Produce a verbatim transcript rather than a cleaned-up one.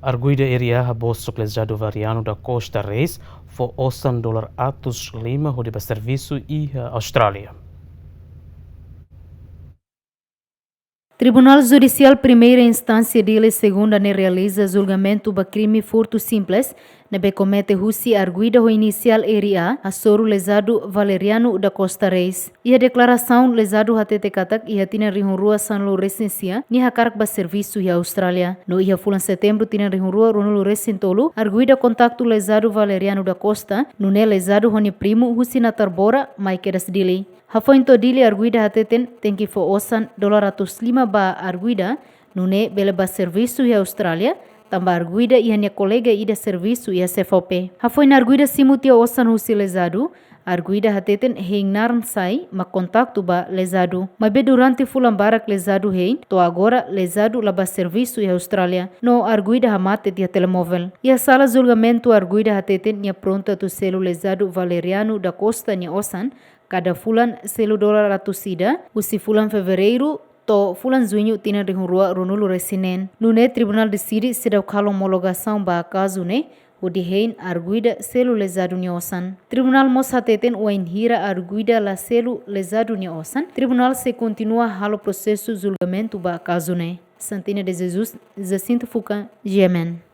Arguida R I A habosok lezadu Valeriano da Costa Reis fó osan dolar atus lima hodi ba servisu iha Austrália. Tribunál Judisiál Primeira Instánsia Dili Segunda ne'e realiza julgamentu ba krime furtu simples ne'ebé komete husi arguida ho inisiál R I A hasoru lezadu Valeriano da Costa Reis. Iha deklarasaun, lezadu hatete katak iha tinan rihun rua sanulu resin sia nia hakarak ba servisu iha Austrália. No iha fulan Setembru tinan rihun rua ruanulu resin tolu, arguida kontaktu lezadu Valeriano da Costa, nune'e lezadu ho nia primu husi Natarbora mai kedas Dili. Hafoin to'o Dili, arguida hateten tenke fó osan dolar atus lima ba arguida, nune'e bele ba servisu iha Austrália, tanba arguida iha nia kolega ida servisu iha SEFOPE. Hafoin arguida simu tiha osan husi lezadu, arguida hateten hein naran sai mak kontaktu ba lezadu. Maibé durante fulan barak lezadu hein, to'o agora lezadu la ba servisu iha Austrália, no arguida hamate tiha telemovel. Iha sala julgamentu arguida hateten nia prontu atu selu lezadu Valeriano da Costa nia osan, kada fulan selu dolar atus ida, husi fulan Fevereiru to'o fulan Juñu tinan rihun rua ruanulu resin neen. Nune'e tribunál deside seidauk halo omologasaun ba kazu ne'e, hodi hein arguida selu lezadu nia osan. Tribunál mós hateten wainhira arguida la selu lezadu nia osan, tribunál sei kontinua halo prosesu julgamentu ba kazu ne'e. Santina de Jesus, Jacinto Fuca, G M N.